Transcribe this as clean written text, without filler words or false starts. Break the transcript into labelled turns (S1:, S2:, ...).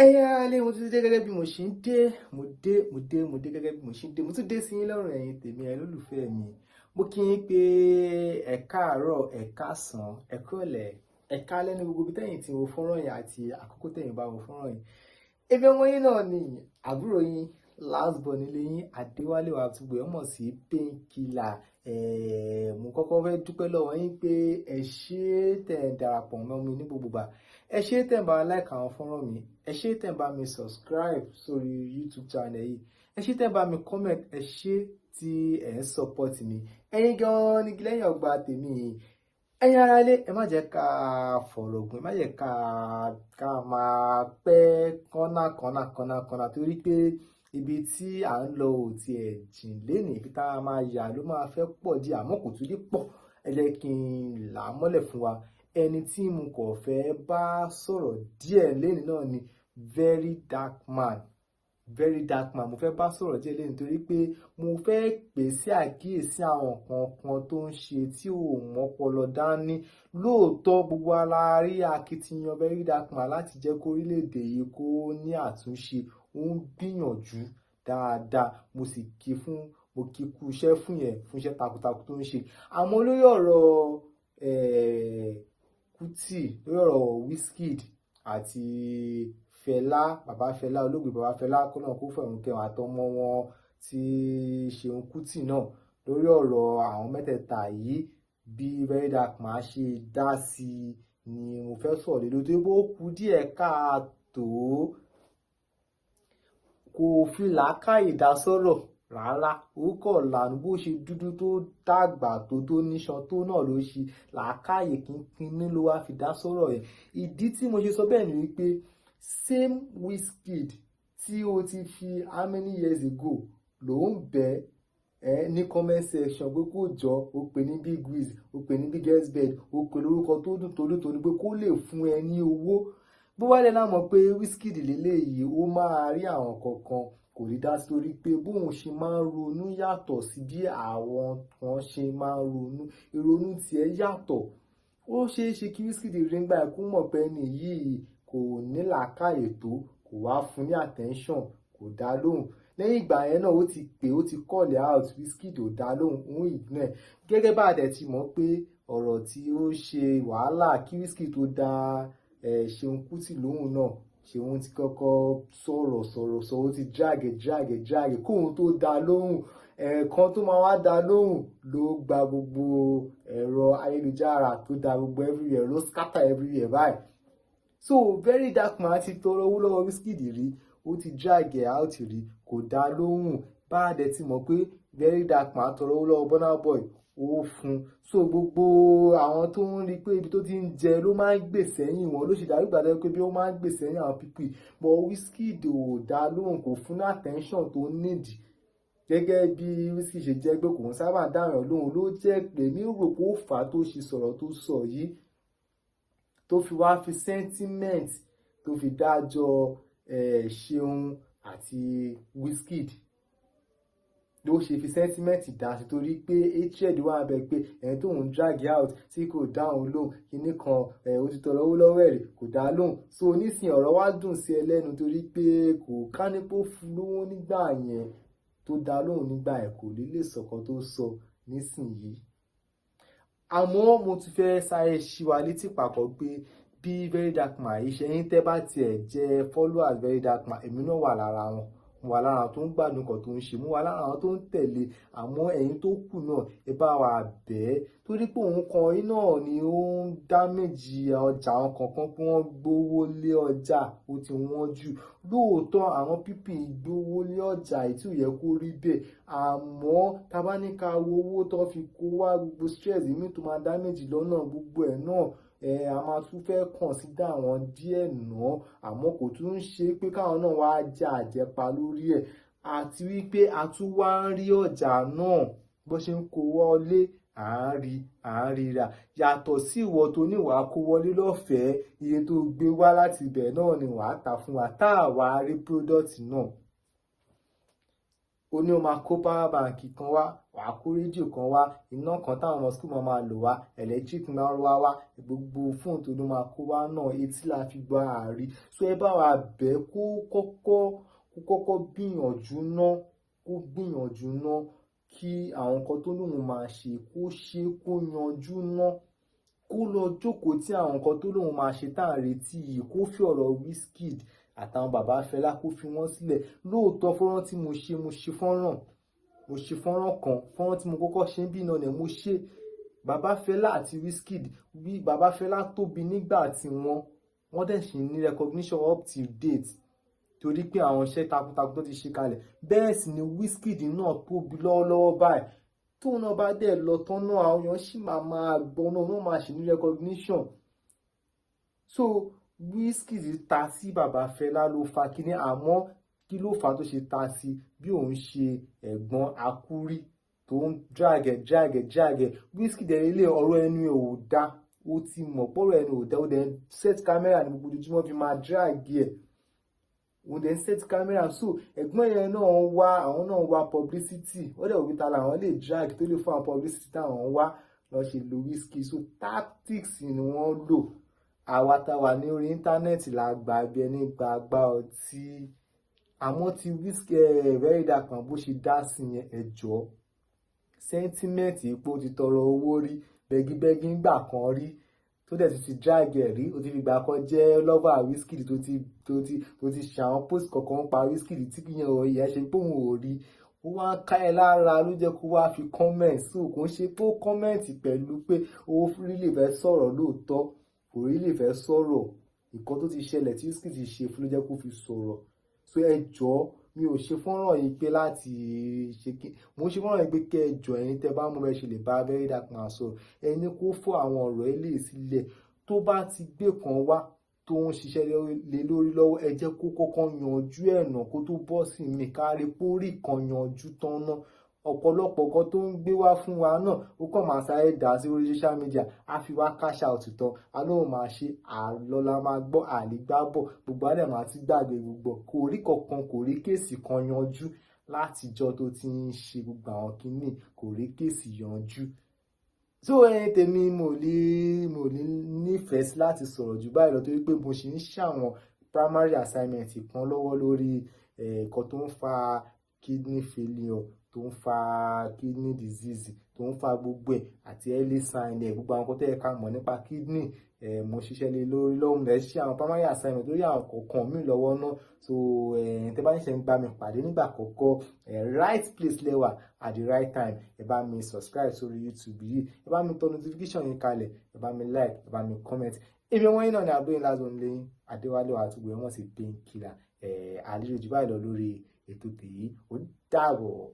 S1: Ẹ̀yin ará ilé, mo tún dé gẹ́gẹ́ bí mo ṣe ń dé. Mo dé, mo dé, mo dé gẹ́gẹ́ bí mo ṣe ń dé. Mo tún dé sí yín lọ́rùn, ẹ̀yin tèmi, ẹ̀ lólùfẹ́ mi. Mo kí yín pé ẹ káàárọ̀, ẹ káàsán, ẹ kúrọ̀lẹ́, ẹ káalẹ́ ní gbogbo ibi tẹ́yìn tí mo fọ́nrán yìí àti àkókò tẹ́yìn bá mo fọ́nrán yìí. Èmi ọmọ yín náà ni, àbúrò yín, last born nílé yín, Adéwálé wa tí gbogbo mọ̀ sí Painkiller. Mo kọ́kọ́ fẹ́ dúpẹ́ lọ́wọ́ yín pé ẹ ṣé tẹ̀ ń darapọ̀ mọ́ mi ní gbogbo ìgbà, ẹ ṣé tẹ̀ ń bá wa like àwọn fọ́nrán mi, ẹ ṣé tẹ̀ ń bá mi subscribe sórí YouTube channel yìí, ẹ ṣé tẹ̀ ń bá mi comment, ẹ ṣé tí ẹ ń support mi. Ẹ̀yin gan-an ní lẹ́yìn ọgbà tèmi. Ẹ̀yin ará ilé, ẹ má jẹ́ ká fọ̀rọ̀ gùn, ẹ má jẹ́ ká máa pẹ́ kọ́nà kọ́nà kọ́nà kọ́nà, torí pé ibi tí à ń lọ ò tiẹ̀ jìn lénìí. Ibi tá a máa yà ló máa fẹ́ pọ̀ díẹ̀, àmọ́ kò tún ní pọ̀. Ẹ jẹ́ kí n là á mọ́lẹ̀ fún wa. Ẹni tí mo kàn fẹ́ bá sọ̀rọ̀ díẹ̀ lénìí náà ni Very Dark Man. Very Dark Man, mo fẹ́ bá sọ̀rọ̀ díẹ̀ lénìí torí pé mo fẹ́ pè sí àkíyèsí àwọn nǹkan kan tó ń ṣe tí ò mọ́pọlọ dání. Lóòótọ́, gbogbo wa la rí akitiyan Very Dark Man láti jẹ́ kó orílẹ̀-èdè yìí kó ní àtúnṣe. Ó ń gbìyànjú dáadáa, mo sì kí fún, mo kí kú iṣẹ́ fún yẹn, fún iṣẹ́ takuntakun tó ń ṣe. Àmọ́ lórí ọ̀rọ̀ Kuti, lórí ọ̀rọ̀ Wizkid àti Fẹlá, bàbá Fẹlá, olóògbé bàbá Fẹlá, kọ́nà kó fẹ̀rùn kẹwọn, àtọmọ wọn tí Ṣeun Kuti náà, lórí ọ̀rọ̀ àwọn mẹ́tẹ̀ẹ̀ta yìí, bí Very Dark Man ṣe dá sí i ni mo fẹ́ sọ̀rọ̀ lé lórí, torí pé ó kù díẹ̀ káàtó. Kò fi làákàyè dá sọ̀rọ̀ rárá. Ó kọ̀ lànà bó ṣe dúdú tó dàgbà tó níṣan tó náà ló ṣe làákàyè kínkínní ló wá fi dá sọ̀rọ̀ yẹn. Ìdí tí mo ṣe sọ bẹ́ẹ̀ ni wípé same Wizkid tí o ti fi how many years ago ló ń bẹ́ ẹ ní comment section pé kó jọ, o pè ní Big Wiz, o pè ní Biggest Bed, o pè lórúkọ tó dùn tó dùn tó ní pé kó lè fún ẹ ní owó. Bó wá lè lámọ̀ pé Wizkid lélẹ́yìí, ó máa rí àwọn kankan kò rí dá sí, torí pé bóun ṣe máa ń ronú yàtọ̀ sí bí àwọn kan ṣe máa ń ronú. Ìrònú tiẹ̀ yàtọ̀. Ó ṣeé ṣe kí Wizkid rí nígbà yẹn kó mọ̀ pé ẹni yìí kò ní làákàyè tó, kò wá fún ní attention, kò dá lóhùn. Lẹ́yìn ìgbà yẹn náà, ó ti pè, ó ti call out, Wizkid ò dá lóhùn, òun ignore ẹ̀. Gẹ́gẹ́ bá a dẹ̀ ti mọ̀ pé ọ̀rọ̀ tí ó ṣe wàhálà kí Wizkid tó dá ẹ̀ Ṣeun Kútì lóhùn náà, Ṣeun ti kọ́kọ́ sọ̀rọ̀ sọ̀rọ̀ sọ̀rọ̀, ó ti drag, drag, drag kóun tó dá lóhùn. Ẹ̀ẹ̀kan tó máa wá dá lóhùn ló gba gbogbo ẹ̀rọ ayélujára, tó dá gbogbo everywhere, ló scatter everywhere báyìí. So Very Dark Man ti tọrọ owó lọ́wọ́ Wizkid rí, ó ti drag ẹ̀ out rí, kò dá lóhùn. Bá a dẹ̀ ti mọ̀ pé Very Dark Man tọrọ owó lọ́wọ́ Burna Boy, ó fún. So gbogbo àwọn tó ń rí pé ibi tó ti ń jẹ ló máa ń gbè sẹ́yìn wọn, ló ṣe dàbí ìgbà tó yẹ pé bí ó máa ń gbè sẹ́yìn àwọn people. But Wizkid ò dá lóhùn, kò fún ní attention tó nídìí. Gẹ́gẹ́ bí Wizkid ṣe jẹ́ pé kò ń sábà dáhùn lóhùn, ló jẹ́ pé mi rò pé ó fà á tó ṣe sọ̀rọ̀ tó sọ yìí, tó fi wá fi sentiment tó fi dájọ́ Ṣeun àti Wizkid, ló ṣe fi sentiment dá sí, torí pé hatred wà bẹ́ẹ̀ pé ẹni tó ń drag out tí kò dáhùn lóhùn kinní kan ẹ̀, ó ti tọrọ owó lọ́wọ́ ẹ̀ rí, kò dá lóhùn. So nísìnyí, ọ̀rọ̀ wá dùn sí ẹ lẹ́nu torí pé kò kánípò fún lówó nígbà yẹn tó dá lóhùn nígbà yẹn, kò ní lè sọ̀kan tó sọ nísìnyí. Àmọ́ mo tún fẹ́ sáré ṣí wa létí papọ̀ pé bí Very Dark Man yìí ṣe ń tẹ́ bá tiẹ̀ jẹ́ followers Very Dark Man, èmi náà wà lára wọn. Mo wà lára àwọn tó ń gbádùn nǹkan tó ń ṣe, mo wà lára àwọn tó ń tẹ̀lé. Àmọ́ ẹ̀yin tó kù náà, ẹ bá wa bẹ́ẹ̀, torí pé òun kan yín náà ni ó ń damage ọjà àwọn kankan pé wọ́n gbówó lé ọjà, ó ti wọ́n jù. Lóòótọ́, àwọn people gbówó lé ọjà tí ò yẹ kó rí bẹ́ẹ̀. Àmọ́ tá bá ní ká wo owó tó fi kó wá, gbogbo stress mi tó máa damage lọ́nà, gbogbo ẹ̀ náà ẹ, a máa tún fẹ́ consider àwọn díẹ̀ náà. Àmọ́ kò tún ń ṣe pé káwọn náà wá jẹ àjẹpa lórí ẹ̀, àti wípé a tún wá ń rí ọjà náà bó ṣe ń kó wọlé, à ń rí, à ń ríra. Yàtọ̀ sí ìwọ tó ní wàá kó wọlé lọ́fẹ̀ẹ́, iye tó gbé wá láti ibẹ̀ náà ni wàá tà fún wa tá a wá rí product náà. Ó ní ó máa kó power bank kan wá, wàá kó rédíò kan wá, iná kan táwọn ọmọ school máa lò wá, electric máa wá wá, gbogbo fóònù tó ló máa kó wá náà, etí la fi gbọ́ àárí. So ẹ bá wa bẹ̀ kó kọ́kọ́ gbìyànjú ná, kó gbìyànjú ná, kí àwọn nǹkan tó lóun máa ṣe kó ṣe, kó yanjú ná, kó lọ jókòó tí àwọn nǹkan tó lóun máa ṣe tá à ń retí yìí, kó fi ọ̀rọ̀ Wizkid àtàwọn bàbá Fẹlá, kó fi wọ́n sílẹ̀. Lóòótọ́, fọ́nrán tí mo ṣe, mo ṣe fọ́nrán kan, fọ́nrán tí mo kọ́kọ́ ṣe ń bí náà ni mo ṣe bàbá Fẹlá àti Wizkid. Bí bàbá Fẹlá tóbi nígbà tí wọ́n dẹ̀ ṣì ní recognition up till date, torí pé àwọn iṣẹ́ takuntakun tó ti ṣe kalẹ̀. Bẹ́ẹ̀ sì ni Wizkid náà tóbi lọ́wọ́lọ́wọ́ báyìí. Tóun náà bá dẹ̀ lọ tán náà, àwọn èèyàn sì máa máa gbọ́ náà, wọ́n máa ṣì ní recognition. So Wizkid ta sí bàbá Fẹlá ló fa kíní. Àmọ́ kí ló fà á tó ṣe ta sí? Bí òun ṣe ẹ̀gbọ́n akúrí tó ń drag ẹ̀, drag ẹ̀, drag ẹ̀. Wizkid ẹ̀ ilé, ọ̀rọ̀ ẹnu ẹ̀ ò dá. Ó ti mọ̀ pọ̀rọ̀ ẹnu ò dá. Ó dẹ̀ set camera ní gbogbo ojoojúmọ́ fi máa drag ẹ̀. Òun dẹ̀ set camera. So ẹ̀gbọ́n yẹn náà ń wá, àwọn náà ń wá publicity. Ó dẹ̀ òbí ta làwọn lè drag tó lè fún àwọn publicity táwọn ń wá lọ ṣe lo Wizkid. So tactics ni wọ́n lò. Àwa tá wà ní orí íńtánẹ́ẹ̀tì la gbà bí ẹni gbàgbá ọtí. Àmọ́ ti Wizkid, Very Dark Man, bó ṣe dá sí yẹn, ẹjọ́ sentiment ipò ti tọrọ owó rí, bẹ́gíbẹ́gí ńgbà kan rí, tó dẹ̀ ti drag ẹ̀ rí. Ó ti fi gbà kan jẹ́ lover Wizkid, tó ti ṣe àwọn post kọ̀ọ̀kan pa Wizkid tí kì í yẹn ò yẹ ṣe pé òun ò rí. Ó wá ń ká ẹ lára, ló jẹ́ kó wá fi comment. So kò ń ṣe pé ó comment pẹ̀lú pé ó really fẹ́ sọ̀rọ̀. Lóòótọ́, kò really fẹ́ sọ̀rọ̀. Nǹkan tó ti ṣẹlẹ̀ tí Wizkid ti ṣe fún ló jẹ́ kó fi sọ̀rọ̀. So ẹ jọ̀ọ́, mi ò ṣe fọ́nrán yìí pé láti ṣe kí mo ṣe fọ́nrán yìí pé kẹ́ ẹ jọ̀ọ́, ẹ̀yin tẹ́ bá mọ̀ bẹ́ẹ̀ ṣe lè bá Very Dark Man sọ̀rọ̀, ẹni kó fọ́ àwọn ọ̀rọ̀ eléyìí sílẹ̀. Tó bá ti gbé kan wá tó ń ṣiṣẹ́ lé lórí lọ́wọ́, ẹ jẹ́ kó kọ́kọ́ yanjú ẹ̀ nà, kó tó bọ́ sí mi kárí pórí kan yanjú tán ná. Ọ̀pọ̀lọpọ̀ nǹkan tó ń gbé wá fún wa náà, ó kàn máa sáré dà sí orí social media, á fi wá cash out tán, á lóun máa ṣe àlọ́ la máa gbọ́ àlégbábọ̀, gbogbo àdẹ̀ máa ti gbàgbé gbogbo. Kò rí kankan, kò rí case kan yanjú látijọ́ tó ti ń ṣe gbogbo àwọn kinní, kò rí case yanjú. So ẹ̀yin tèmi, mo lè nífẹ̀ẹ́ sí láti sọ̀rọ̀ jù báyìí lọ, torí pé mo ṣì ń ṣàwọn primary assignment kan lọ́wọ́ lórí nǹkan tó ń fa kidney failure, tó ń fa kidney disease, tó ń fa gbogbo ẹ̀, àti early sign ẹ̀, gbogbo àwọn nǹkan tó yẹ ká mọ̀ nípa kidney. Mo ṣiṣẹ́ lé lórí lọ́hùn rẹ̀, ṣe àwọn primary assignment lórí àwọn kọ̀ọ̀kan mi lọ́wọ́ náà. So tẹ́ bá ṣe ń gbá mi pàdé nígbà àkọ́kọ́, right place lẹ́wà at the right time. Ẹ bá mi subscribe sórí YouTube yìí, ẹ bá mi tọ notification yín kalẹ̀, ẹ bá mi like, ẹ bá mi comment. Èmi wọ́n yín náà ní àbúrò ńlá zone lẹ́yìn Adéwálé àtúgbò ẹ̀ wọ́n sì Painkiller. Àlejò jù báyìí lọ lórí ètò tèyí. Ó dàbọ̀.